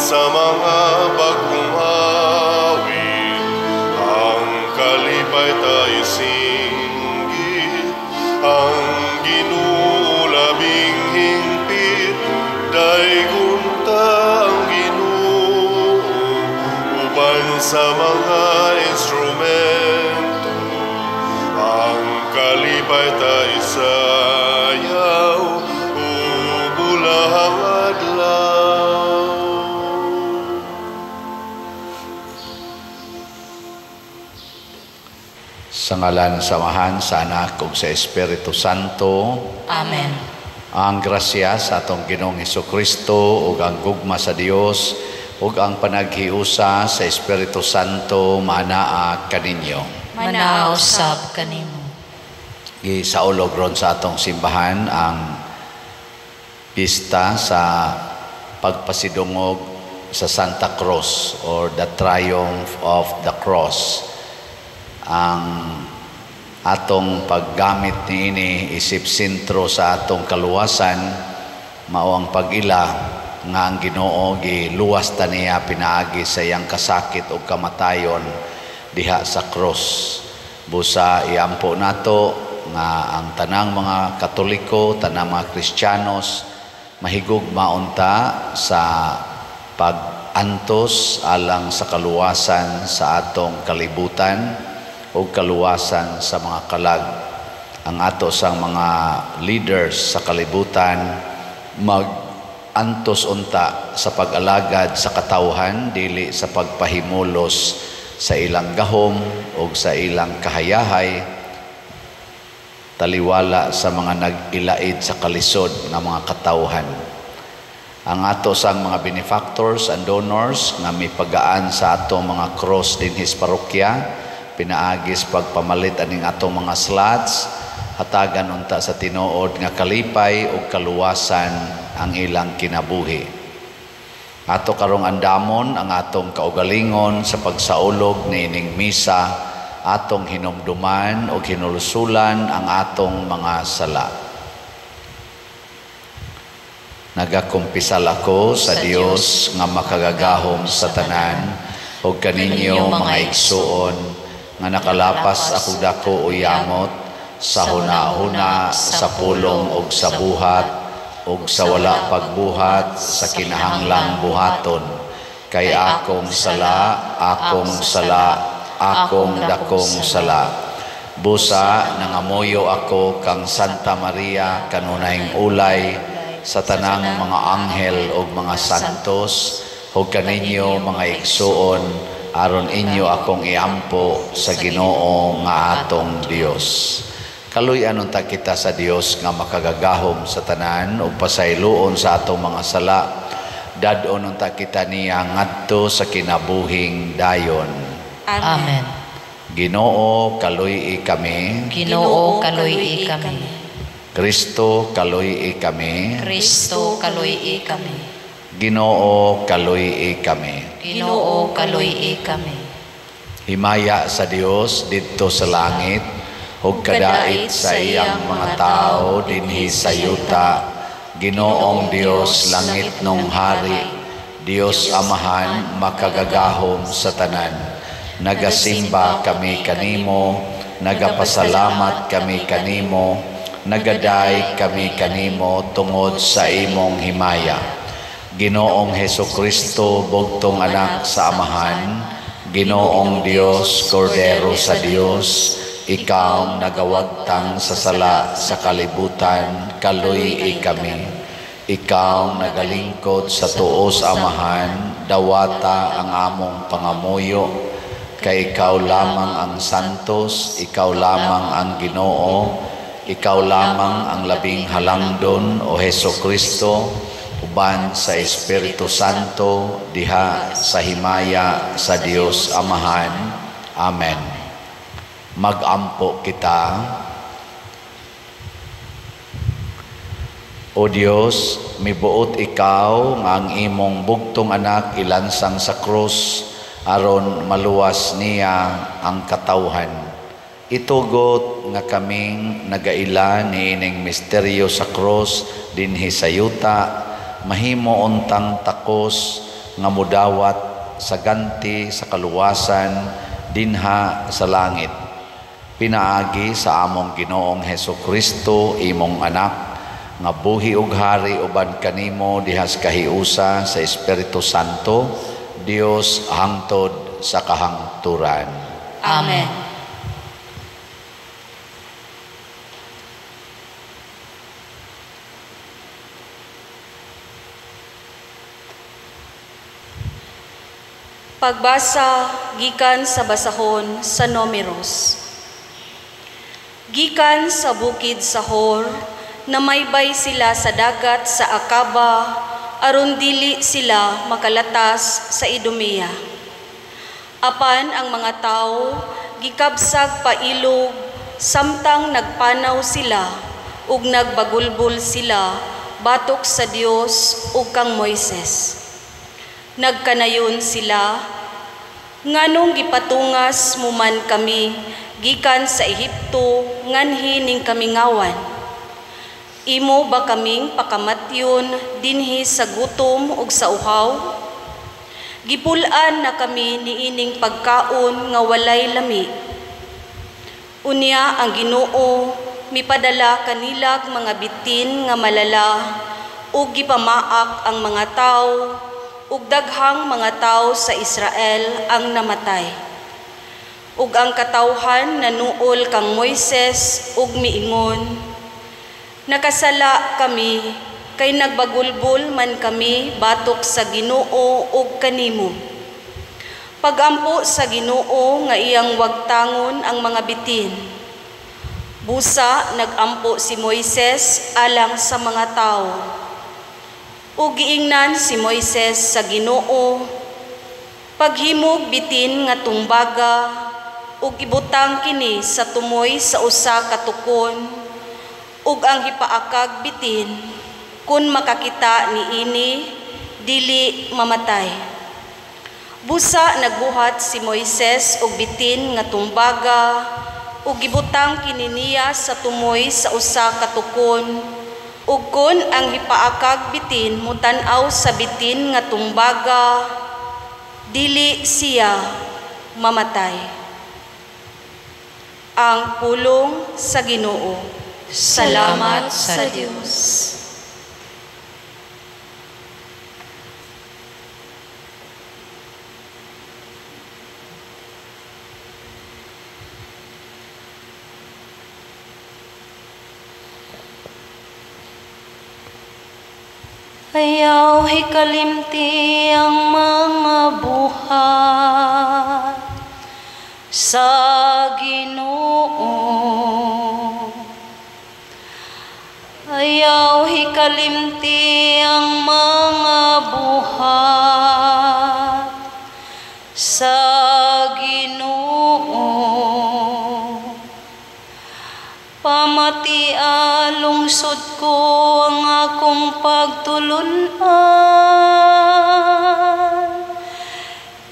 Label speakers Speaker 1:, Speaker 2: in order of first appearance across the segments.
Speaker 1: sa mga bagong awit, ang kalipay ta isinggit, ang Ginoo labing hingpit, daygon ta ang Ginoo, uban sa mga instrumento, ang kalipay ta isayaw, ug bulahang adlaw.
Speaker 2: Sa ngalan sa Amahan, sa Anak ug sa Espiritu Santo.
Speaker 3: Amen.
Speaker 2: Ang grasya sa atong Ginoong Hesukristo ug ang gugma sa Dios ug ang panaghiusa sa Espiritu Santo maanaa kaninyo.
Speaker 3: Manaa usab kanimo.
Speaker 2: Gisaulog ron sa atong simbahan ang pista sa pagpasidungog sa Santa Cruz or the Triumph of the Cross. Ang atong paggamit niini isip sentro sa atong kaluwasan, mao ang pag-ila nga ang Ginoo giluwas ta niya pinaagi sa iyang kasakit ug kamatayon diha sa cross. Busa iampo nato nga ang tanang mga Katoliko, tanang mga Kristiyanos mahigugma unta sa pag-antos alang sa kaluwasan sa atong kalibutan o kaluwasan sa mga kalag. Ang ato sang mga leaders sa kalibutan mag-antos unta sa pag-alagad sa katawhan, dili sa pagpahimulos sa ilang gahom o sa ilang kahayahay, taliwala sa mga nag-ilaid sa kalisod nga mga katawhan. Ang ato sang mga benefactors and donors nga mipagaan sa atong mga cross dinhi sa parokya, pinaagis pagpamalit aning atong mga slots, hatagan unta sa tinuod nga kalipay ug kaluwasan ang ilang kinabuhi. Ato karong andamon ang atong kaugalingon sa pagsaulog niining misa, atong hinumduman ug hinulsulan ang atong mga sala. Nagakumpisal ako sa Dios nga makagagahom sa tanan ug kaninyo mga igsuon nga nakalapas ako dako o yamot sa huna-huna, sa pulong ug sa buhat ug sa wala pagbuhat sa kinahanglang buhaton, kay akong sala, akong sala, akong dakong sala. Busa nangamuyo ako kang Santa Maria kanunayng ulay, sa tanang mga anghel ug mga santos ug kaninyo mga igsuon, aron inyo akong iampo sa Ginoo nga atong Dios. Kaluy-an unta kita sa Dios nga makagagahom sa tanan ug pasayloon sa atong mga sala. Dad-on unta kita niya ngadto sa kinabuhing dayon.
Speaker 3: Amen.
Speaker 2: Ginoo, kaluy-i kami.
Speaker 3: Ginoo, kaluy-i kami.
Speaker 2: Kristo, kaluy-i kami.
Speaker 3: Kristo, kaluy-i kami.
Speaker 2: Ginoo, kaluy-i kami.
Speaker 3: Ginoo, kaluy-i kami.
Speaker 2: Himaya sa Dios didto sa langit ug kadait sa iyang mga tao dinhi sa yuta. Ginoong Dios, langit nung hari, Dios Amahan, makagagahom sa tanan. Nagasimba kami kanimo, nagapasalamat kami kanimo, nagaday kami kanimo tungod sa imong himaya. Ginoong Hesukristo, bugtong anak sa Amahan, Ginoong Dios, Kordero sa Dios, ikaw nagawagtang sa sala sa kalibutan, kaluy-i kami. Ikaw nagalingkod sa tuos Amahan, dawata ang among pangamuyo, kay ikaw lamang ang santos, ikaw lamang ang Ginoo, ikaw lamang ang labing halangdon, o Hesukristo, uban sa Espiritu Santo, diha sa himaya sa Dios Amahan. Amen. Magampo kita. O Dios, mibuot ikaw nga ang imong bugtong anak ilansang sa krus aron maluwas niya ang katawhan. Itugot nga kaming nagaila niining misteryo sa krus dinhi sa yuta, mahimo untang takos nga mudawat sa ganti sa kaluwasan dinha sa langit. Pinaagi sa among Ginoong Hesukristo, imong anak, nga buhi ug hari uban kanimo dihas kahiusa sa Espiritu Santo, Dios hangtod sa kahangturan.
Speaker 3: Amen.
Speaker 4: Pagbasa gikan sa basahon sa Nomeros. Gikan sa bukid sa Hor, namaybay sila sa dagat sa Akaba, aron dili sila makalatas sa Idumea. Apan ang mga tao gikabsag pailog samtang nagpanaw sila ug nagbagulbol sila batok sa Dios ug kang Moises. Nagkanayon sila, nganong gipatungas mo man kami gikan sa Ehipto nganhi ning kamingawan. Imo ba kaming pakamatyon dinhi sa gutom ug sa uhaw? Gipul-an na kami niining pagkaon nga walay lami. Unya ang Ginoo mipadala kanilag mga bitin nga malala ug gipamaak ang mga tawo ug daghang mga tawo sa Israel ang namatay. Ug ang katawhan nanuol kang Moises ug miingon, nakasala kami kay nagbagulbol man kami batok sa Ginoo ug kanimo. Pagampo sa Ginoo nga iyang wagtangon ang mga bitin. Busa nagampo si Moises alang sa mga tawo. Ug giingnan si Moises sa Ginoo, paghimog bitin nga tumbaga ug ibutang kini sa tumoy sa usa ka tukon, ug ang hipaakag bitin kun makakita niini dili mamatay. Busa nagbuhat si Moises og bitin nga tumbaga ug gibutang kini niya sa tumoy sa usa ka tukon, ug kun ang hipaakag bitin mutan-aw sa bitin nga tumbaga dili siya mamatay. Ang pulong sa Ginoo.
Speaker 3: Salamat sa Dios. Ayaw hikalimti ang mga buhat sa Ginoo. Ayaw hikalimti ang mga buhat sa Ginoo. Pamatia lungsod ko ang akong pagtulunan.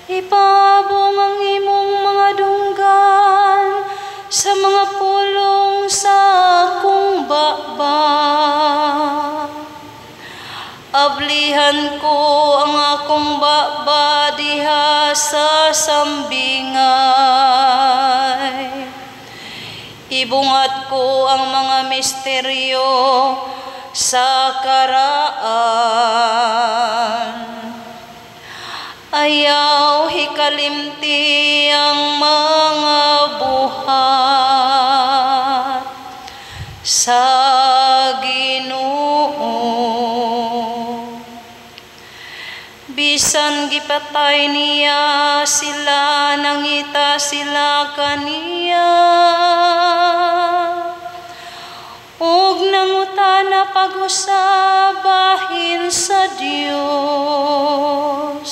Speaker 3: Ipabong ang imong mga dunggan sa mga pulong sa akong baba. Ablihan ko ang akong baba diha sa sambingay. Ibungat ko ang mga misteryo sa karaan. Ayaw hikalimti ang mga buhat sa Ginoo. Bisan gipatay niya sila, nangita sila kaniya. Ug nangutana pag-usab bahin sa Dios.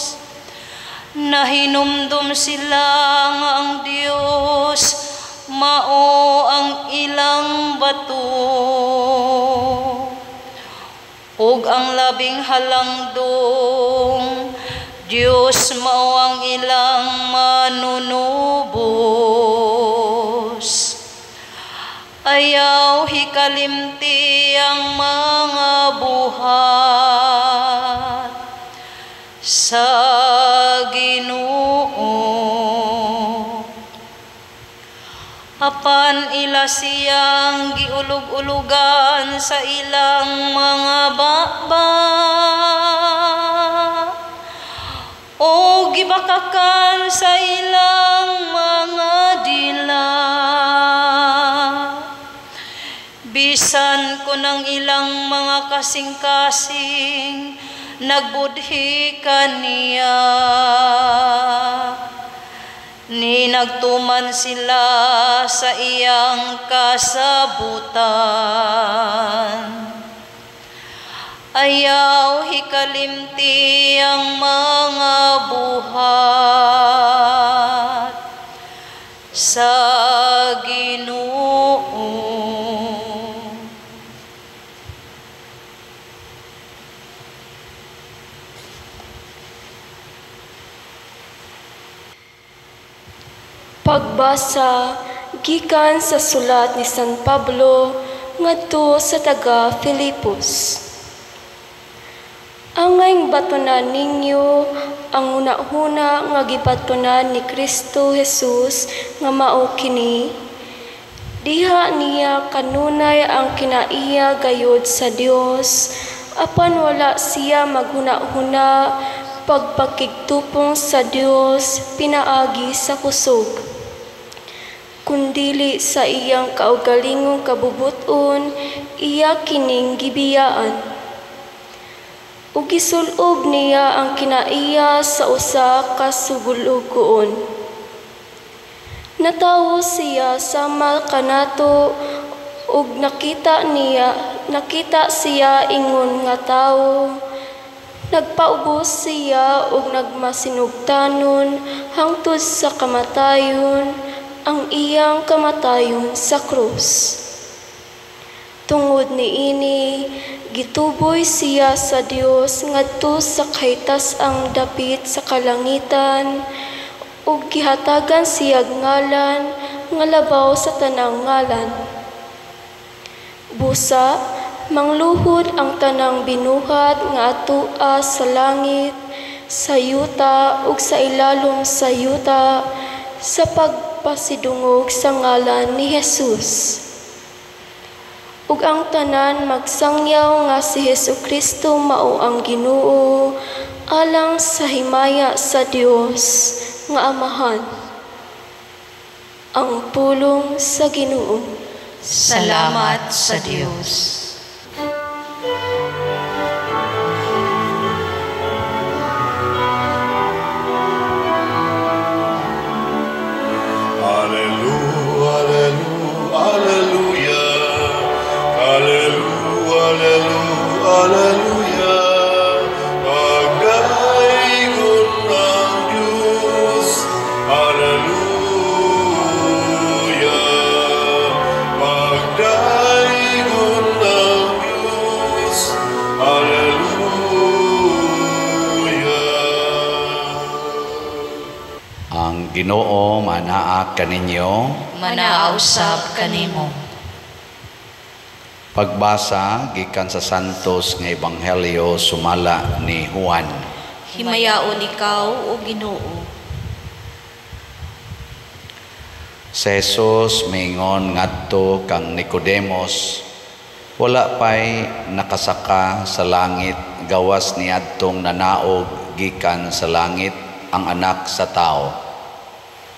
Speaker 3: Nahinumdum sila nga ang Dios mao ang ilang bato, ug ang labing halangdong Dios mao ang ilang manunubos. Ayaw hikalimti ang mga buhat sa Apan ila siyang giulog-ulugan sa ilang mga baba o gibakakan sa ilang mga dila. Bisan ko ng ilang mga kasing-kasing nagbudhi kaniya, ni nagtuman sila sa iyang kasabutan. Ayaw hikalimti ang mga buhat sa Ginoo.
Speaker 5: Pagbasa gikan sa sulat ni San Pablo ngadto sa taga Filipos. Angayng batunan ninyo ang hunahuna nga gibatunan ni Kristo Jesus nga mao kini. Diha niya kanunay ang kinaiya gayod sa Dios, apan wala siya maghunahuna pagpakigtupong sa Dios pinaagi sa kusog, kundili sa iyang kaugalingong kabubuton iya kining gibiyaan. Ug gisulob niya ang kinaiya sa usa ka sugulugoon. Natawo siya sama kanato ug nakita siya ingon nga tawo. Nagpaubos siya ug nagmasinugtanon hangtod sa kamatayon, ang iyang kamatayon sa krus. Tungod niini, gituboy siya sa Dios ngadto sa kahitaas-ang dapit sa kalangitan, ug gihatagan siyag ngalan nga labaw sa tanang ngalan. Busa, mangluhod ang tanang binuhat nga atua sa langit, sa yuta ug sa ilalom sa yuta, sa pagpasidungog sa ngalan ni Jesus. Ug ang tanan magsangyaw nga si Hesukristo mao ang Ginoo, alang sa himaya sa Dios nga Amahan. Ang pulong sa Ginoo.
Speaker 3: Salamat sa Dios.
Speaker 1: Alleluia, pagdaygon ng Diyos. Alleluia, pagdaygon ng Diyos. Alleluia.
Speaker 2: Ang Ginoo manaa kaninyo,
Speaker 3: manaa usab kanimo.
Speaker 2: Pagbasa gikan sa Santos nga Ebanghelyo sumala ni Juan.
Speaker 3: Himayaon ikaw o Ginoo.
Speaker 2: Si Jesus miingon ngadto kang Nicodemos, wala pay nakasaka sa langit gawas niadtong nanaog gikan sa langit ang anak sa tao.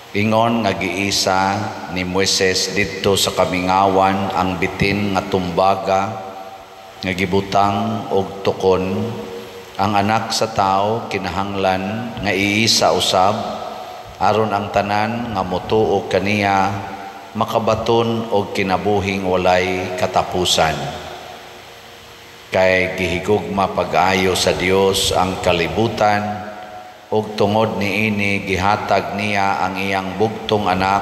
Speaker 2: Ingon nga giisa ni Moises didto sa kamingawan ang bitin nga tumbaga nga gibutang og tukon. Ang anak sa tao kinahanglan nga iisa usab aron ang tanan nga motuo kaniya makabaton og kinabuhing walay katapusan. Kay gihigugma pag-ayo sa Dios ang kalibutan, ug tungod niini gihatag niya ang iyang bugtong anak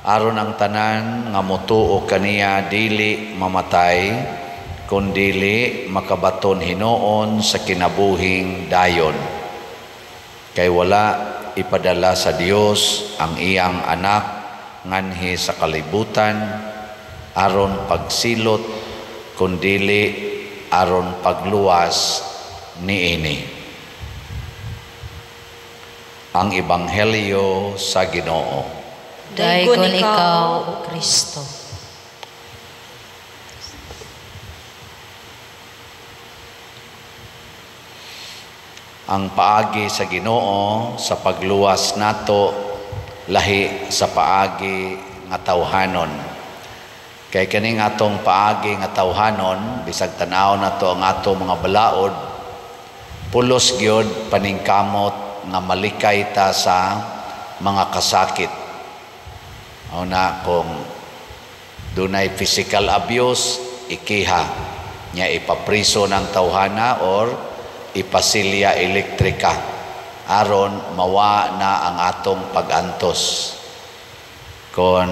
Speaker 2: aron ang tanan nga motuo kaniya dili mamatay kundili makabaton hinuon sa kinabuhing dayon. Kay wala ipadala sa Dios ang iyang anak nganhi sa kalibutan aron pagsilot kundili aron pagluwas niini. Ang Ebanghelyo sa Ginoo.
Speaker 3: Daygon ikaw, O Kristo.
Speaker 2: Ang paagi sa Ginoo sa pagluwas nato lahi sa paagi nga tawhanon. Kay kaning atong paagi nga tawhanon, bisag tan-aw nato ang ato mga balaod, pulos gyud paningkamot nga malikay ta sa mga kasakit. Una, kung dunay physical abuse, ikiha nya ipapriso ng tawhana or ipasilya elektrika aron mawa na ang atong pagantos. Kung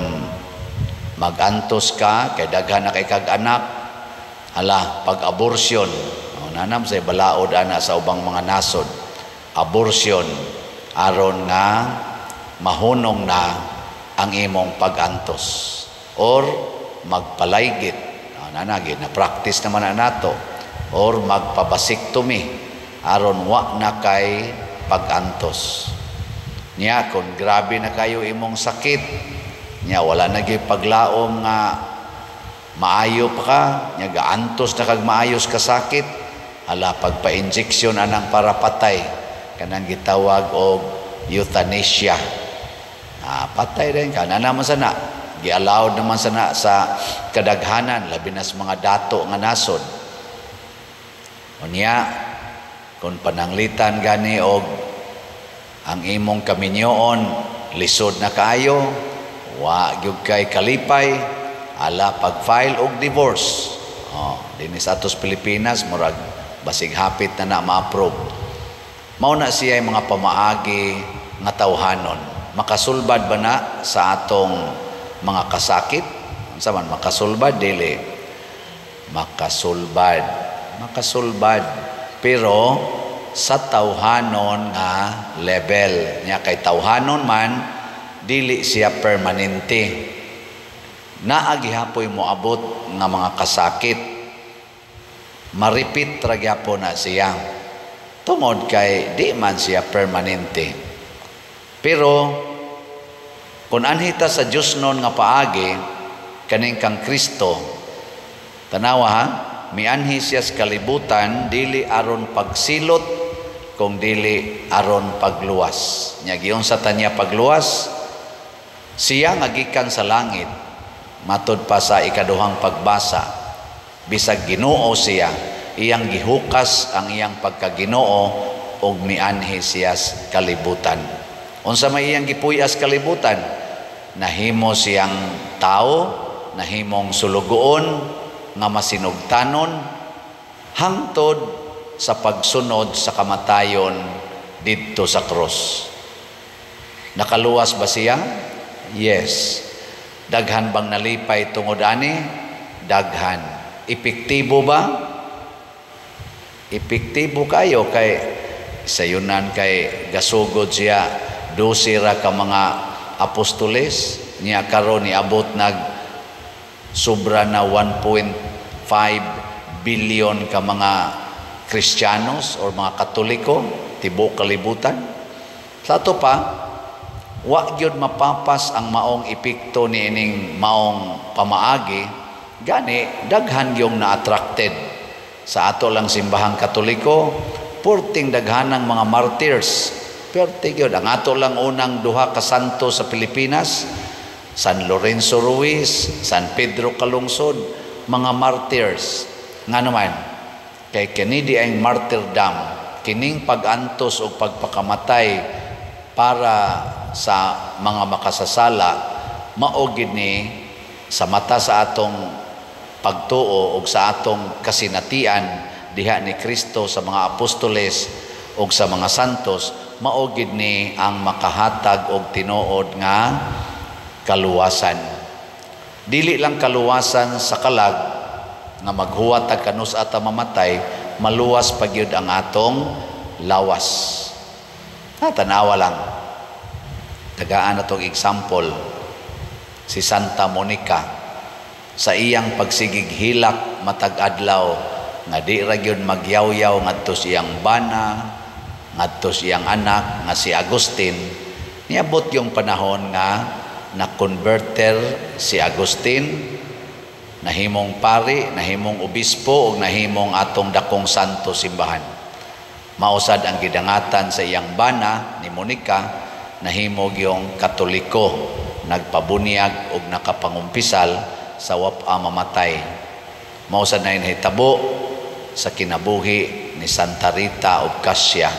Speaker 2: magantos ka kay daghan na kay kag anak, ala pag-abortion, nanam say balaod ana sa ubang mga nasod, abortion aron nga mahunong na ang imong pagantos, or magpalaygit, nanagi na practice naman na nato, or magpabasiktomy aron wa na kay pagantos. Nya kung grabe na kayo imong sakit, nya wala na gyud paglaom nga maayo pa ka, nya gaantos na kag maayos ka sakit, ala pagpa-injection anang para patay, kanang gitawag og euthanasia. Patay din ka na naman sana, gi-allowed naman sana sa kadaghanan, labi na sa mga dato nga nasod. Unya kung pananglitan gani og ang imong kaminyoon lisod na kaayo, wa gyud kay kalipay, ala pag-file og divorce. Dinhi sa atos Pilipinas murag basig hapit na na ma-approve. Mao na siya mga pamaagi nga tawhanon. Makasulbad ba na sa atong mga kasakit? Unsa man makasulbad? Dili makasulbad. Makasulbad pero sa tawhanon nga level. Nya kay tawhanon man dili siya permanente. Naa gihapoy moabot nga mga kasakit, maripit ra gyapon na siya tungod kay di man siya permanente. Pero kung anhita sa Dios nun nga paagi kaning kang Kristo, tanawa ha, mianhi siya sa kalibutan dili aron pagsilot kung dili aron pagluwas. Nya giunsa ta niya pagluwas? Siya nga gikan sa langit, matud pa sa ikaduhang pagbasa, bisag Ginoo siya, iyang gihukas ang iyang pagkaginoo ug mianhi siya sa kalibutan. Unsa may iyang gipuyas kalibutan? Nahimo siyang tao, nahimong sulugoon nga masinugtanon hangtod sa pagsunod sa kamatayon didto sa krus. Nakaluwas ba siya? Yes. Daghan bang nalipay tungod ani? Daghan. Epektibo ba? Epektibo kayo kay sayunan kay gasugod siya 12 ra ka mga apostoles, niya karon niabot nag sobra na 1.5 billion ka mga Kristiyanos or mga Katoliko tibuok kalibutan. Sa ato pa, wa gyud mapapas ang maong epekto niining maong pamaagi, gani daghan gyung na-attracted. Sa ato lang simbahang Katoliko, purting daghanang mga martyrs. Perte gyud ang ato lang unang duha ka santo sa Pilipinas, San Lorenzo Ruiz, San Pedro Calungsod, mga martyrs. Ngano man, kay kini di ang martyrdom, kining pag-antos o pagpakamatay para sa mga makasasala, mao gid ni sa mata sa atong pagtuo og sa atong kasinatian diha ni Kristo sa mga apostoles og sa mga santos, mao gid ni ang makahatag og tinuod nga kaluwasan. Dili lang kaluwasan sa kalag nga maghuwat tag kanus ata mamatay, maluwas pa gyud ang atong lawas. Tanawa lang. Tagaan atong example si Santa Monica sa iyang pagsigig hilak matag adlaw nga di ra gyud magyawyaw ngadto sa iyang bana, ngadto sa iyang anak nga si Agustin. Niabot yung panahon nga na converter si Agustin, nahimong pari, nahimong obispo ug nahimong atong dakong santo simbahan. Mausad ang gidangatan sa iyang bana ni Monica, nahimo gyung Katoliko, nagpabunyag og nakapangumpisal sa wapa mamatay. Mausad na nahitabo sa kinabuhi ni Santa Rita of Cascia.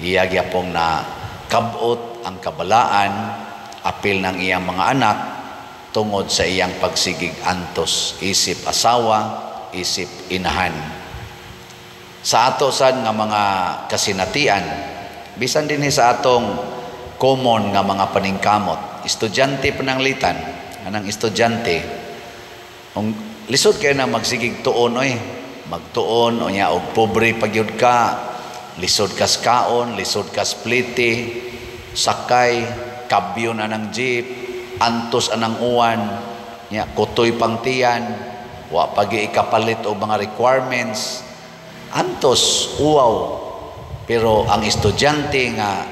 Speaker 2: Iya gyapong na kabot ang kabalaan apil ng iyang mga anak tungod sa iyang pagsigig antos isip asawa, isip inahan. Sa ato sad nga mga kasinatian, bisan dinhi sa atong common nga mga paningkamot, estudyante pananglitan, anang estudyante, kung lisod kayo na magsigig tuon oy, magtuon unya og pobre pagyud ka, lisod kas kaon, lisod kas pliti, sakay, kabyo na ng jeep, antos anang uwan, nya kutoy pang tiyan, wa pagi ikapalit og mga requirements, antos, uwaw. Pero ang estudyante nga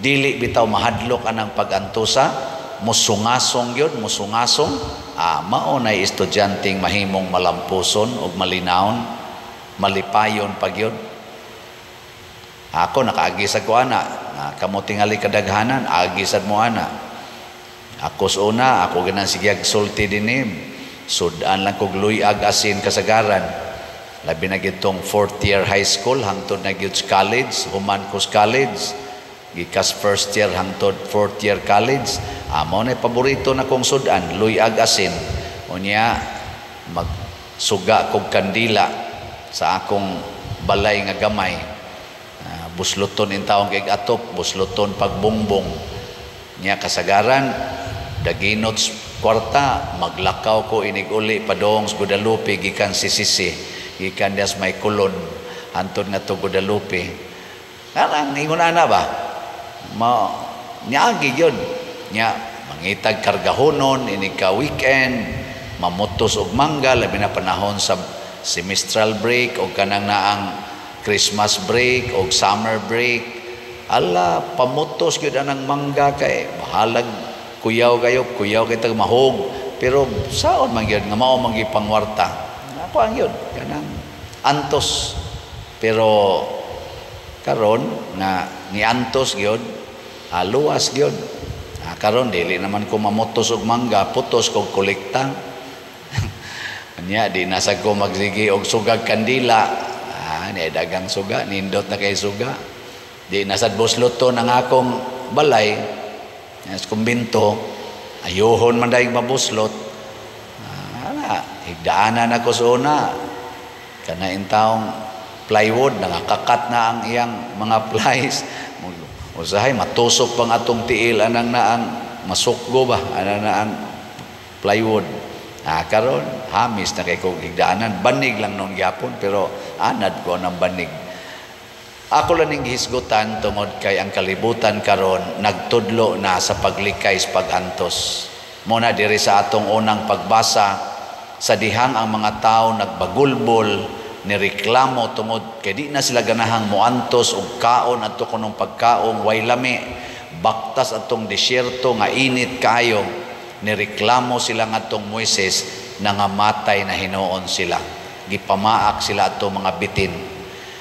Speaker 2: dili bitaw mahadlok anang pag-antosa, musungasong gyud, musungasong, mao nay estudyanteng mahimong malampuson ug malinawon, malipayon pa gyud. Ako nakaagi sa ko ana, kamo tingali kadaghanan, agi sad mo ana. Ako sa una, ako ganan sige sulti dinhi, sudan lang kog luyag asin kasagaran. Labi na gitong fourth year high school hangtod na gyud college, human ko sa college, gikas first year hangtod fourth year college. Amo na paborito na kong sudan, luyag asin. Unya magsuga kog kandila sa akong balay nga gamay. Busloton in taong kay atop, busloton pagbungbong. Nya kasagaran daginot kwarta, maglakaw ko inig uli padong sa Guadalupe gikan CCC, gikan dias may Kulon hantod nga to Guadalupe. Karang ingon ana ba? Ma niagi gyud. Nya mangitag kargahonon inig ka weekend, mamutos og mangga labi na panahon sa semestral break o kanang naang Christmas break o summer break. Ala, pamutos gyud anang mangga kay bahalag kuyaw kayo, kuyaw kay tag mahog, pero saon man gyud nga mao man gyud pangwarta. Ako ang gyud kanang antos. Pero karon nga niantos gyud, luwas gyud. Karon dili naman ko mamutos og mangga, putos kog kolekta. Nya di nasag ko magsige og sugag kandila. Ni dagang suga, nindot na kay suga. Di nasad busloto ng akong balay sa kumbinto, ayuhon man dayong mabuslot. Ana, higdaanan ako sa una. Kana taong plywood, nangakakat na ang iyang mga plies. Usahay, matusok pang atong tiil, anang na ang masukgo ba, anang na ang plywood. Karon hamis na kay kog higdaanan. Banig lang noon gyapon, pero anad ko ng banig. Ako lang ning gihisgutan tungod kay ang kalibutan karon nagtudlo na sa paglikay sa pag-antos. Muna diri sa atong unang pagbasa, sa dihang ang mga tao nagbagulbol, nireklamo tungod kay di na sila ganahang moantos og kaon adto kunong pagkaong way lami, baktas atong disyerto nga init kaayo. Nireklamo sila ngadtong Moises, nangamatay na hinuon sila. Gipamaak sila atong mga bitin.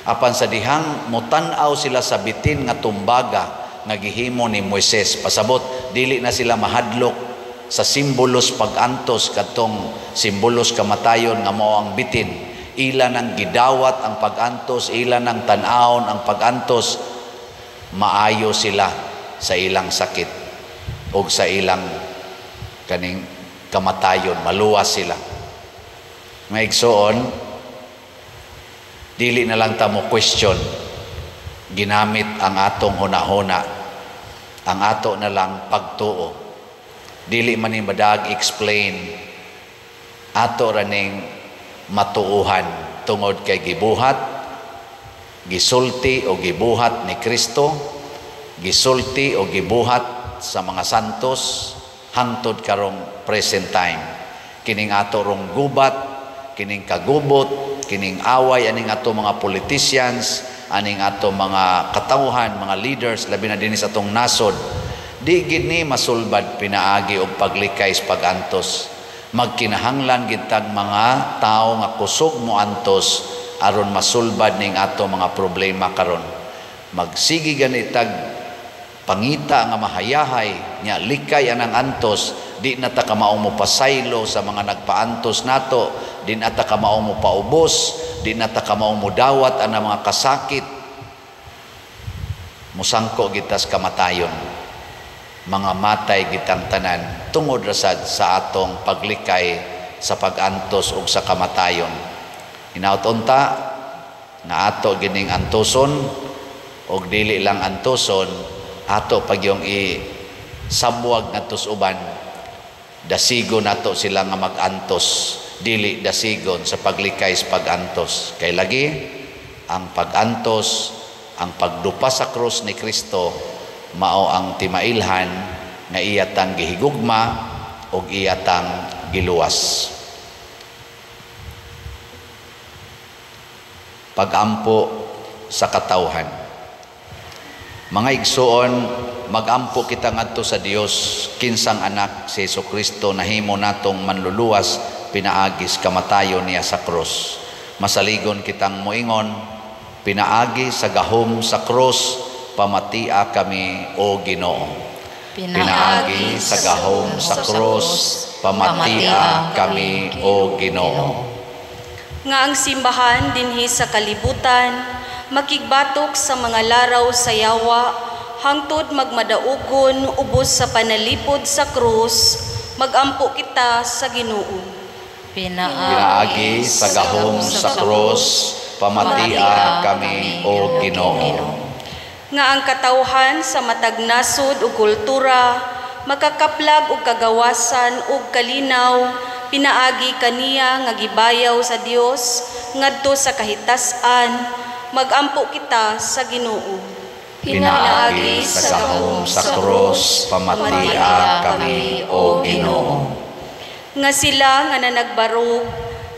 Speaker 2: Apan sa dihang motan-aw sila sa bitin nga tumbaga nga gihimo ni Moises, pasabot dili na sila mahadlok sa simbolos pag-antos kadtong simbolos kamatayon nga mao ang bitin. Ila nang gidawat ang pag-antos, ila nang tan-awon ang pag-antos, maayo sila sa ilang sakit o sa ilang kaning kamatayon, maluwas sila. Maigsoon, dili na lang ta mo question, ginamit ang atong hunahuna, ang ato na lang pagtuo. Dili man ni madag explain, ato raning matuuhan tungod kay gibuhat, gisulti o gibuhat ni Kristo, gisulti o gibuhat sa mga santos hangtod karong present time. Kining ato rong gubat, kining kagubot, kining away aning ato mga politicians, aning ato mga katawhan, mga leaders, labi na dinhi sa atong nasod, Di gid ni masulbad pinaagi og paglikay sa pagantos. Magkinahanglan gid tag mga tawo nga kusog mo antos aron masulbad ning ato mga problema karon. Magsige ganitag pangita nga mahayahay nya likay anang antos, di na ta kamao mo pasaylo sa mga nagpaantos nato, di na ta kamao mo paubos, di na ta kamao mo dawat anang mga kasakit. Musangko gitas kamatayon, mga matay gitang tanan tungod rasad sa atong paglikay sa pagantos ug sa kamatayon. Hinaut unta nga ato gining antoson og dili lang antoson, ato pagyong i sabuag ngadto sa uban. Dasigo nato sila nga magantos, dili dasigon sa paglikay sa pagantos. Kay lagi ang pagantos, ang pagdupa sa krus ni Kristo mao ang timailhan nga iyatang gihigugma og iyatang giluwas. Pagampo sa katawhan. Mga igsuon, magampo kita ngadto sa Dios kinsang anak si Jesucristo nahimo natong manluluwas pinaagis kamatayon niya sa krus. Masaligon kitang moingon, pinaagi sa gahom sa krus, pamatia kami o Ginoo. Pinaagi sa gahom sa krus, pamatia kami o Ginoo.
Speaker 4: Nga ang simbahan dinhi sa kalibutan makigbatok sa mga laraw sa yawa hangtod magmadaugon ubos sa panalipod sa krus, magampo kita sa Ginoo.
Speaker 2: Pinaagi sa gahom sa krus, pamatia kami o Ginoo.
Speaker 4: Nga ang katawhan sa matag nasod ug kultura makakaplag og kagawasan ug kalinaw pinaagi kaniya nga gibayaw sa Dios ngadto sa kahitas-an, magampo kita sa Ginoo.
Speaker 2: Pinaagi sa gahom sa krus, pamatia kami o Ginoo.
Speaker 4: Nga sila nga nanagbarog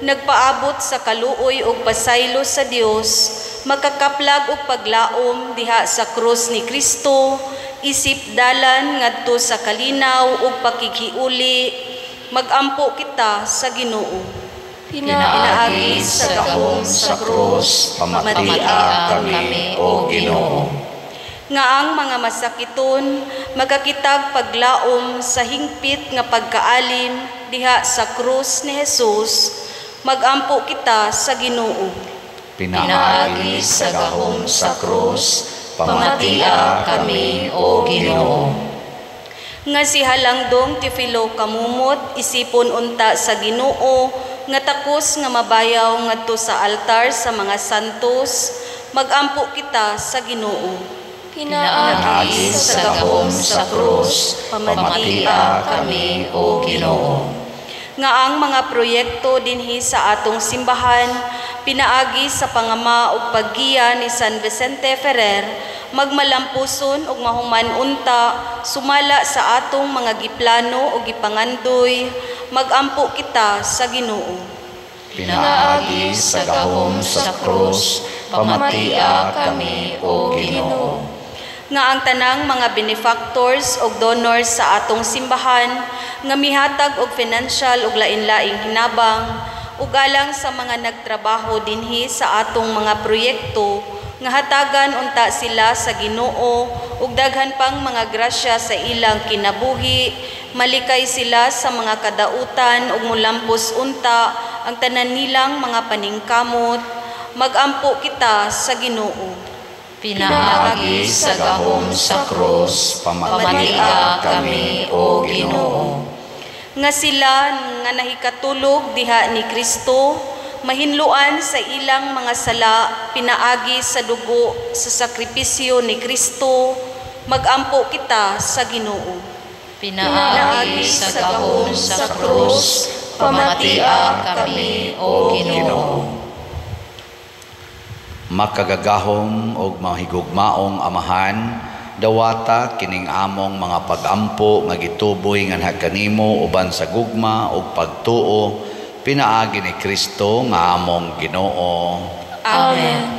Speaker 4: nagpaabot sa kaluoy ug pasaylo sa Dios, makakaplag og paglaom diha sa krus ni Kristo, isip dalan ngadto sa kalinaw ug pakighiuli, magampo kita sa Ginoo.
Speaker 2: Pinaagi sa gahom sa krus, pamatia kami o Ginoo.
Speaker 4: Nga ang mga masakiton makakitag paglaom sa hingpit nga pagkaalim diha sa krus ni Jesus, magampo kita sa Ginoo.
Speaker 2: Pinaagi sa gahom sa krus, pamatia kami o Ginoo.
Speaker 4: Nga si Halangdong Teofilo Kamumot isipon unta sa Ginoo nga takos nga mabayaw ngadto sa altar sa mga santos, magampo kita sa Ginoo.
Speaker 2: Pinaagi sa gahom sa krus, pamatia kami o Ginoo.
Speaker 4: Nga ang mga proyekto dinhi sa atong simbahan pinaagi sa pangama ug paggiya ni San Vicente Ferrer magmalampuson ug mahuman unta sumala sa atong mga giplano ug gipangandoy, magampo kita sa Ginoo.
Speaker 2: Pinaagi sa gahom sa krus, pamatia kami o Ginoo.
Speaker 4: Nga ang tanang mga benefactors og donors sa atong simbahan nga mihatag og financial ug lain-laing hinabang ug alang sa mga nagtrabaho dinhi sa atong mga proyekto nga hatagan unta sila sa Ginoo ug daghan pang mga grasya sa ilang kinabuhi, malikay sila sa mga kadautan ug mulampos unta ang tanan nilang mga paningkamot, magampo kita sa Ginoo.
Speaker 3: Pinaagi sa gahom sa krus, pamatia kami o Ginoo.
Speaker 4: Nga sila nga nahikatulog diha ni Kristo, mahinluan sa ilang mga sala pinaagi sa dugo sa sakripisyo ni Kristo, magampo kita sa Ginoo.
Speaker 3: Pinaagi sa gahom sa krus, pamatia kami o Ginoo.
Speaker 2: Makagagahom og mahigugmaong Amahan, dawata kining among mga pagampo nga gituboy nganha kanimo uban sa gugma ug pagtuo pinaagi ni Kristo nga among Ginoo.
Speaker 4: Amen.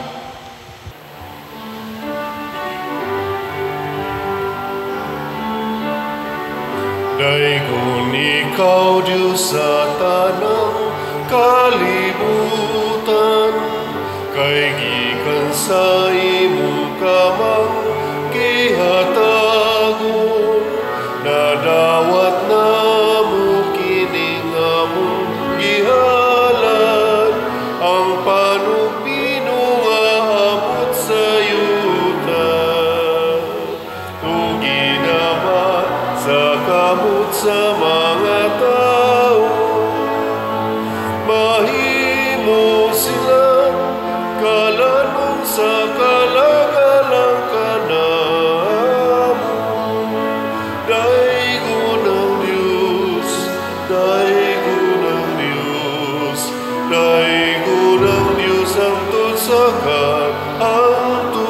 Speaker 1: Daygon ikaw, Diyos, sa tanang kalibutan, kay gikan sa imong kamang gihatagon, nadawat namo kining among gihalad, ang panugbinog nga abot sa yuta. Ug gidama sa kamot sa mga tao, mahimo sila kalanong sa kalagalang kanamo. Daygon ang Diyos, daygon ang Diyos, daygon ang Diyos hangtod sa kaangturan.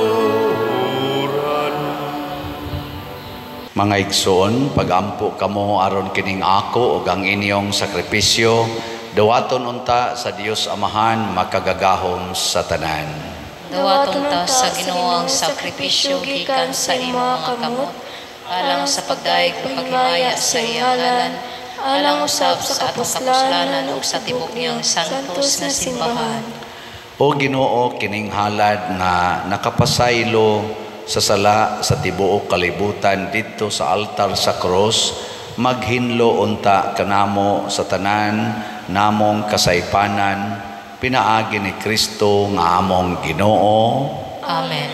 Speaker 2: Mga igsoon, pagampo kamo aron kining ako ug ang inyong sakripisyo, dawaton unta sa Dios Amahan makagagahom sa tanan.
Speaker 3: Dawaton ta sa Ginoo ang sakripisyo gikan sa imong mga kamot, alang sa pagdayeg ug paghimaya sa iyang ngalan, alang usab sa atong kapuslanan ug sa tibok niyang santos nga simbahan.
Speaker 2: O Ginoo, kining halad nga nakapasaylo sa sala sa tibuok kalibutan didto sa altar sa krus, maghinlo unta kanamo sa tanan namong kasaypanan, pinaagi ni Kristo nga among Ginoo.
Speaker 3: Amen.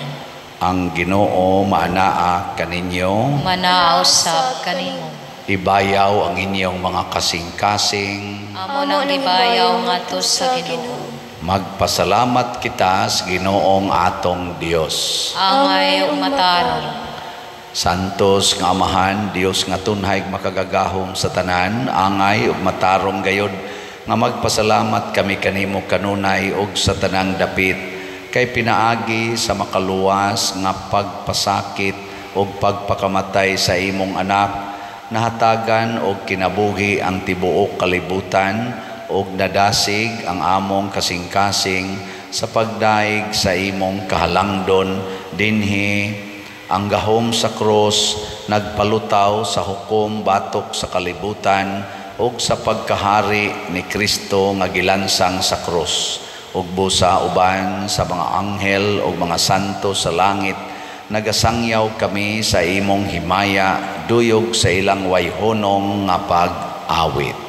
Speaker 2: Ang Ginoo maanaa kaninyo,
Speaker 3: Manaa usab kanimo.
Speaker 2: Ibayaw ang inyong mga kasing-kasing.
Speaker 3: Amo nang gibayaw ngadto sa Ginoo.
Speaker 2: Magpasalamat kita sa Ginoong atong Dios.
Speaker 3: Angay ug matarong.
Speaker 2: Santos nga Amahan, Dios nga tunhay makagagahom sa tanan, angay ug matarong gayod nga magpasalamat kami kanimo kanunay ug sa tanang dapit, kay pinaagi sa makaluwas nga pagpasakit ug pagpakamatay sa imong anak, nahatagan og kinabuhi ang tibuok kalibutan ug nadasig ang among kasing-kasing sa pagdaig sa imong kahalangdon dinhi. Ang gahom sa krus nagpalutaw sa hukom batok sa kalibutan ug sa pagkahari ni Kristo nga gilansang sa krus. Ug busa uban sa mga anghel ug mga santo sa langit, nagasangyaw kami sa imong himaya duyog sa ilang wayhonong nga pag-awit.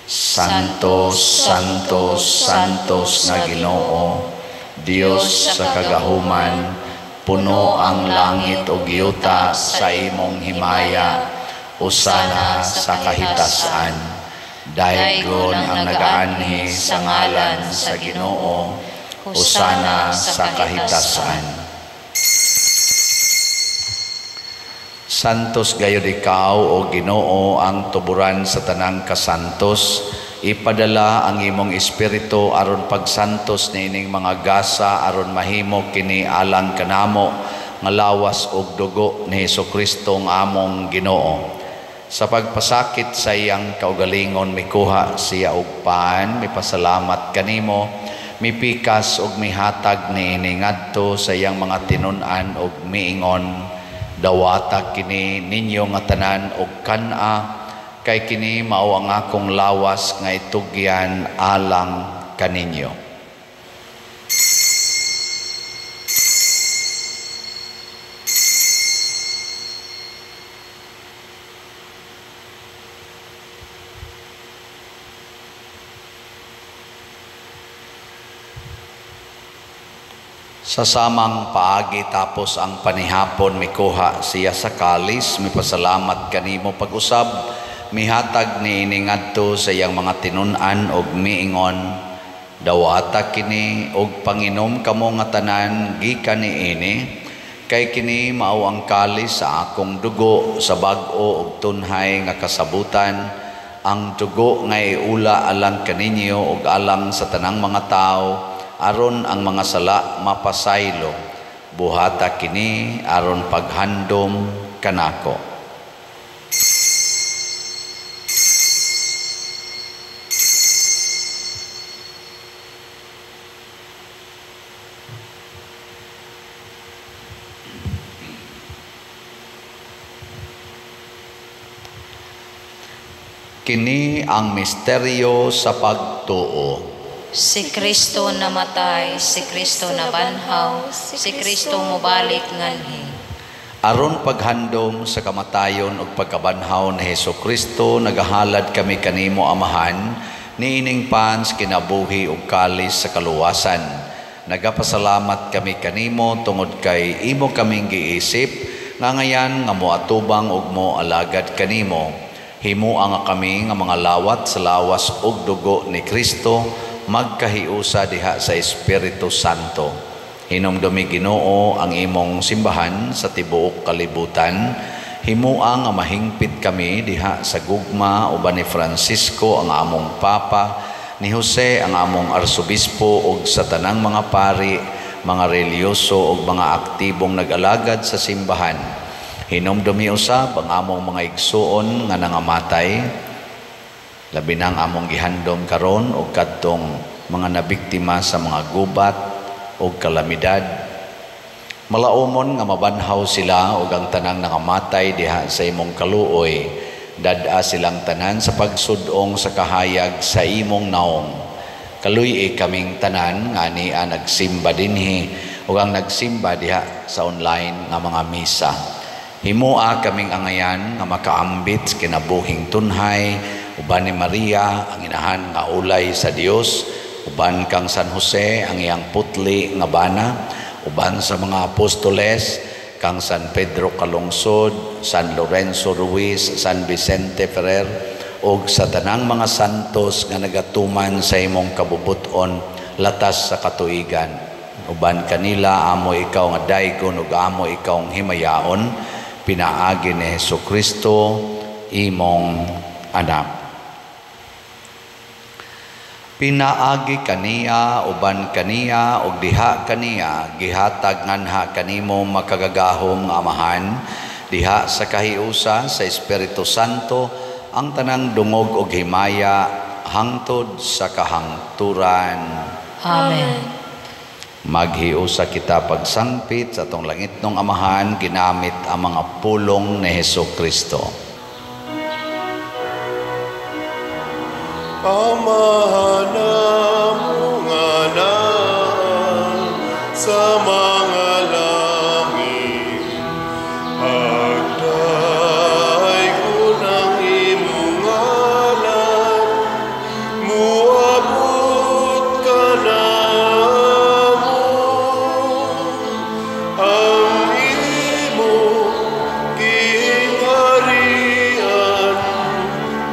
Speaker 2: Santo, Santo, Santos nga Ginoo, Dios sa kagahuman, puno ang langit ug yuta sa imong himaya. Usana sa kahitasan. Daygon ang nagaanhi sa ngalan sa Ginoo. Usana sa kahitasan. Santos gayud ikaw, o Ginoo, ang tuburan sa tanang kasantos. Ipadala ang imong espiritu aron pagsantos niining mga gasa aron mahimo kini alang kanamo nga lawas ug dugo ni Hesukristo nga among Ginoo. Sa pagpasakit sa iyang kaugalingon mikuha siya og pan, mipasalamat kanimo, mipikas ug mihatag niini ngadto sa iyang mga tinun-an ug miingon, dawata kini ninyo nga tanan og kan-a, kay kini mao ang akong lawas nga itugyan alang kaninyo. Sa samang paagi tapos ang panihapon mikuha siya sa kalis, mipasalamat kanimo pag-usab, mihatag niini ngadto sa iyang mga tinun-an og miingon, dawata kini og panginom kamo nga tanan gikan niini, kay kini mao ang kalis sa akong dugo sa bag-o og tunhay nga kasabutan, ang dugo nga iula alang kaninyo og alang sa tanang mga tawo, aron ang mga sala mapasaylo. Buhata kini aron paghandom kanako. Kini ang misteryo sa pagtuo.
Speaker 3: Si Kristo namatay, si Kristo nabanhaw, si Kristo mobalik nganhi.
Speaker 2: Aron paghandom sa kamatayon ug pagkabanhaw ni Hesus Kristo, nagahalad kami kanimo, Amahan, niining pans kinabuhi ug kalis sa kaluwasan. Nagapasalamat kami kanimo tungod kay imo kaming giisip nga ngayan nga moatubang ug moalagad kanimo. Himoa nga kami nga mga lawat sa lawas ug dugo ni Kristo magkahiusa diha sa Espiritu Santo. Hinumdumi, Ginoo, ang imong simbahan sa tibuok kalibutan. Himoa nga mahingpit kami diha sa gugma uban ni Francisco ang among Papa, ni Jose ang among Arsobispo ug sa tanang mga pari, mga relihiyoso ug mga aktibong nag-alagad sa simbahan. Hinumdumi usab ang among mga igsuon nga nangamatay, labi nang among gihandom karon og kadtong mga nabiktima sa mga gubat ug kalamidad. Malaumon nga mabanhaw sila ug ang tanang nangamatay diha sa imong kaluoy. Dad-a silang tanan sa pagsudong sa kahayag sa imong naong. Kaluy-i kaming tanan nga ania nagsimba dinhi ug ang nagsimba diha sa online nga mga misa. Himoa kaming angayan nga makaambit sa kinabuhing tunhay uban ni Maria ang inahan nga ulay sa Dios, uban kang San Jose ang iyang putli nga bana, uban sa mga apostoles kang San Pedro Calungsod, San Lorenzo Ruiz, San Vicente Ferrer, ug sa tanang mga santos nga nagatuman sa imong kabubuton latas sa katuigan. Uban kanila amo ikaw nga daygon ug amo ikaw ang himayaon, pinaagi ni Hesus Kristo imong anak. Pinaagi kaniya, uban kaniya, ug diha kaniya, gihatag nganha kanimo makagagahom nga Amahan, diha sa kahiusa sa Espiritu Santo, ang tanang dungog ug himaya hangtod sa kahangturan.
Speaker 3: Amen.
Speaker 2: Maghiusa kita pagsangpit sa atong langitnong Amahan, ginamit ang mga pulong ni Hesus Kristo.
Speaker 1: Amahan namo nga naa sa mga langit, pagdaygon ang imong ngalan, muabot kanamo ang imong gingharian,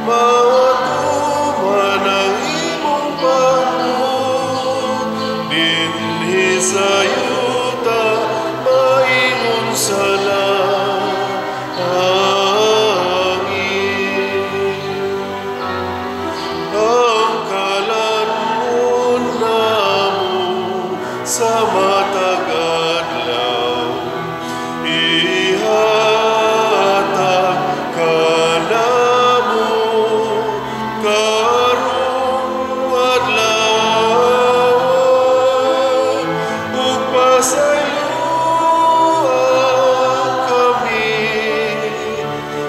Speaker 1: matuman ang imong pagbuot dinhi sa yuta maingon sa langit. Ang kalan-on namo sa matag adlaw, ihatag kanamo karong adlaw, ug pasayloa kami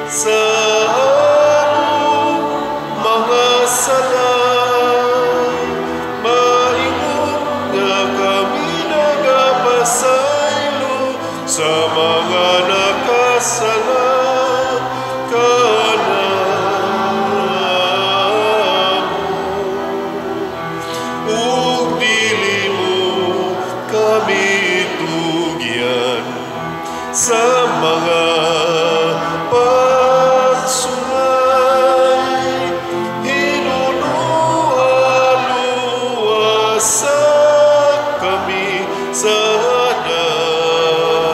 Speaker 1: sa among mga sala, maingon nga kami nagapasaylo sa mga nakasala kanamo. Ug dili mo kami tugyan sa mga pagsulay, hinunua luwasa kami sa dautan.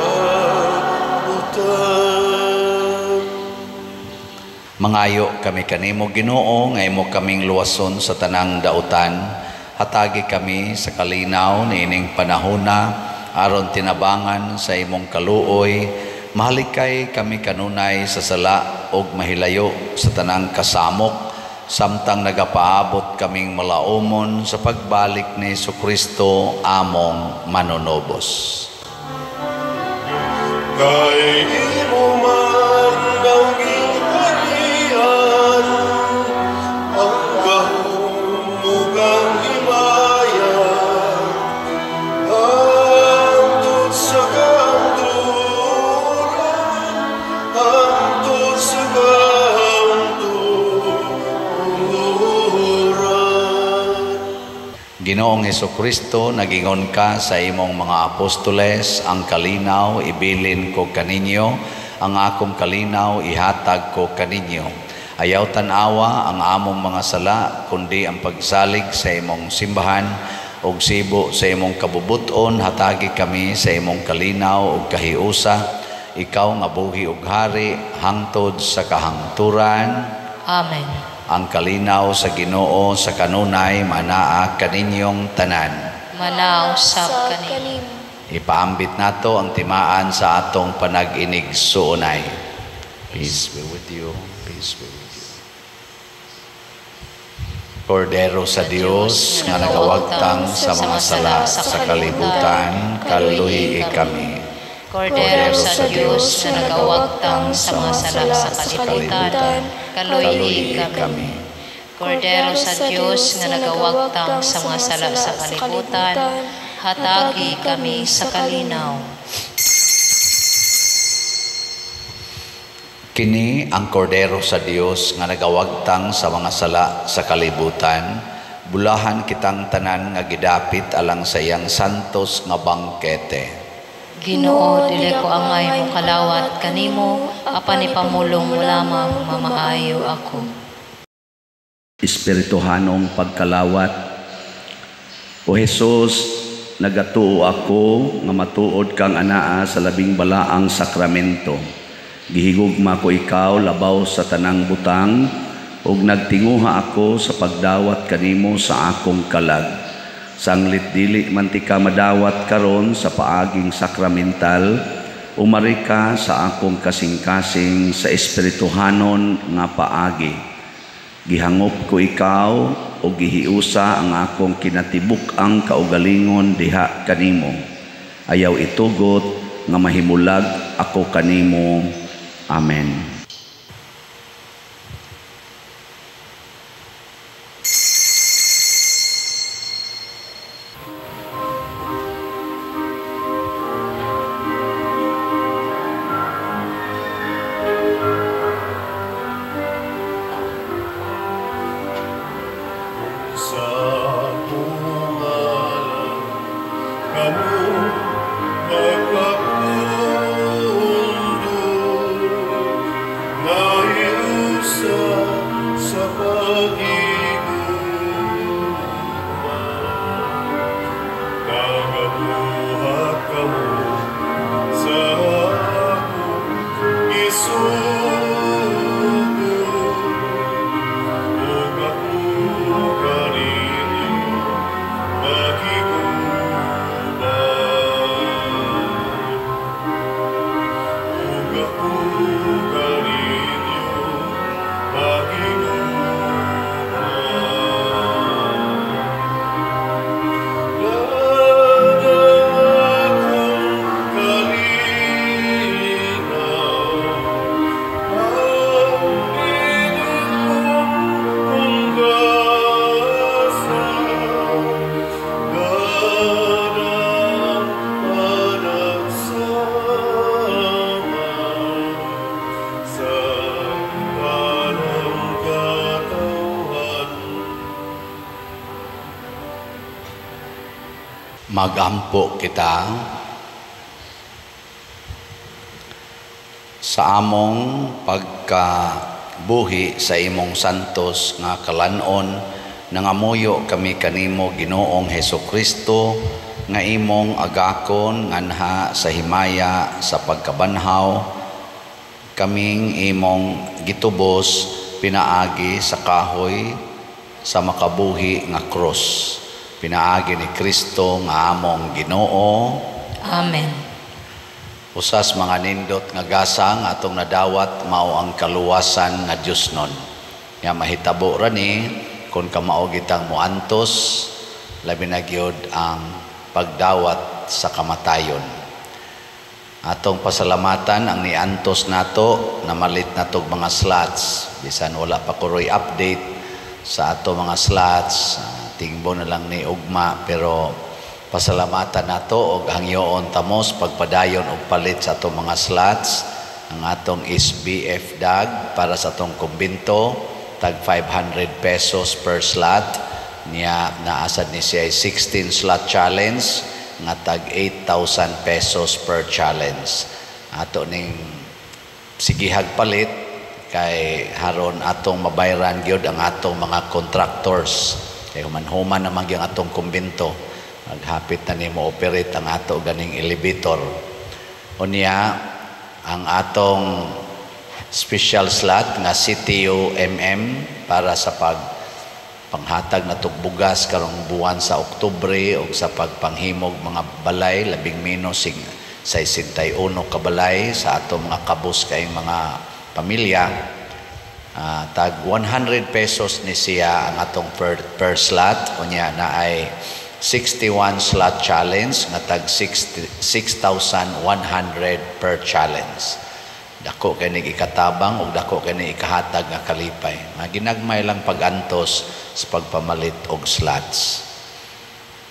Speaker 2: Mangayo kami kanimo, Ginoo, nga imo kaming luwason sa tanang dautan. Hatagi kami sa kalinaw niining panahona aron tinabangan sa imong kaluoy. Mahalikay kami kanunay sa sala ug mahilayo sa tanang kasamok, samtang nagapaabot kaming malaumon sa pagbalik ni Hesukristo among manunubos.
Speaker 1: Kay imo man ang gingharian,
Speaker 2: Ginoong Hesukristo, nagingon ka sa imong mga apostoles, ang kalinaw ibilin ko kaninyo, ang akong kalinaw ihatag ko kaninyo. Ayaw tan-awa ang among mga sala, kundi ang pagsalig sa imong simbahan ug sibo sa imong kabubuton, hatagi kami sa imong kalinaw ug kahiusa. Ikaw nga buhi ug hari hangtod sa kahangturan.
Speaker 3: Amen.
Speaker 2: Ang kalinaw sa Ginoo sa kanunay manaa kaninyong tanan.
Speaker 3: Manaa usab kanimo.
Speaker 2: Ipaambit nato ang timaan sa atong panag-inig suunay. Peace be with you. Peace be with you. Kordero sa Dios nga nagawagtang sa mga sala sa kalibutan, kaluhi kami.
Speaker 3: Kordero sa Dios nga nagawagtang sa mga sala sa kalibutan, kaluhi kami. Kordero sa Dios nga nagawagtang sa mga sala sa kalibutan, hatagi kami sa kalinaw.
Speaker 2: Kini ang kordero sa Dios nga nagawagtang sa mga sala sa kalibutan, bulahan kitang tanan nga gidapit alang sa iyang santos nga bangkete.
Speaker 3: Ginoo, dili ko angay mokalawat kanimo, apan ipamulong mo lamang mamaayo ako.
Speaker 2: Espirituhanong pagkalawat. O Jesus, nagatuo ako nga matuod kang anaa sa labing balaang sakramento. Gihigugma ko ikaw labaw sa tanang butang, ug nagtinguha ako sa pagdawat kanimo sa akong kalag. Sanglit dili man ti ka madawat karon sa paaging sakramental, umari ka sa akong kasing-kasing sa espirituhanon nga paagi. Gihangop ko ikaw o gihiusa ang akong kinatibuk-ang kaugalingon diha kanimo. Ayaw itugot nga mahimulag ako kanimo. Amen. Magampo kita sa among pagkabuhi sa imong santos nga kalanon, nangamuyo kami kanimo Ginoong Hesukristo nga imong agakon nganha sa himaya sa pagkabanhaw kaming imong gitubos pinaagi sa kahoy sa makabuhi nga krus. Pinaagi ni Kristo nga among Ginoo.
Speaker 3: Amen.
Speaker 2: Usas mga nindot nga gasang atong nadawat mao ang kaluwasan nga Dios nun. Nga mahitabo ra ni kung kamao gitang moantos, labi na gyud ang pagdawat sa kamatayon. Atong pasalamatan ang niantos nato, namalit natog mga slots, bisan wala pa kuroy update sa ato mga slots, tingbo na lang ni ugma, pero pasalamatan nato og hangyoon tamos pagpadayon og palit sa atong mga slots. Ang atong SBF DAG para sa atong kumbinto tag 500 pesos per slot. Niya naasad ni siya 16 slot challenge nga tag 8,000 pesos per challenge. Ato ning sigihag palit kay haron atong mabayran gyud ang atong mga contractors. Kay human-human naman gyud ang atong kumbento. Maghapit na nimo operate ang ato ganing elevator. Unya ang atong special slot nga CTU MM para sa pag panghatag na bugas karong buwan sa Oktubre o sa pagpanghimog mga balay, labing menos sing 61 ka balay sa atong mga kabus kayong mga pamilya. Tag 100 pesos ni siya ang atong per slot. Unya na ay 61 slot challenge nga tag 6,100 per challenge. Dako kay nig ikatabang ug dako kay nig ikahatag nga kalipay. Nga ginagmay lang pagantos sa pagpamalit og slots.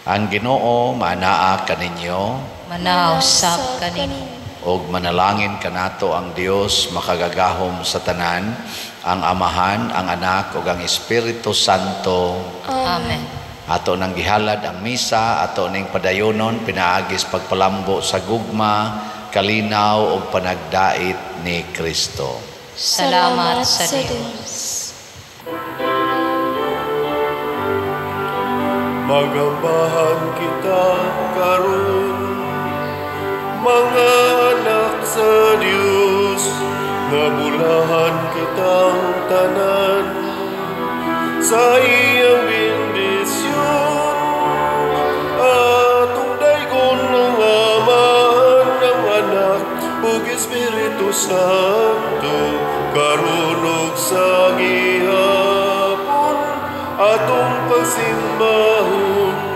Speaker 2: Ang Ginoo maanaa kaninyo.
Speaker 3: Manaa usab kanimo.
Speaker 2: Ug manalangin kanato ang Dios makagagahom sa tanan, ang Amahan, ang Anak ug ang Espiritu Santo.
Speaker 3: Amen.
Speaker 2: Ato nang gihalad ang misa, ato ning padayonon pinaagis pagpalambo sa gugma, kalinaw ug panagdait ni Kristo.
Speaker 3: Salamat sa Dios.
Speaker 1: Magambahan kita karon, mga anak sa Dios, nabulahan kitang tanan sa iyang bendisyon. Atong daygon ng Amahan, ng Anak ug Espiritu Santo, karon ug sa gihapon atong pagsimbahon.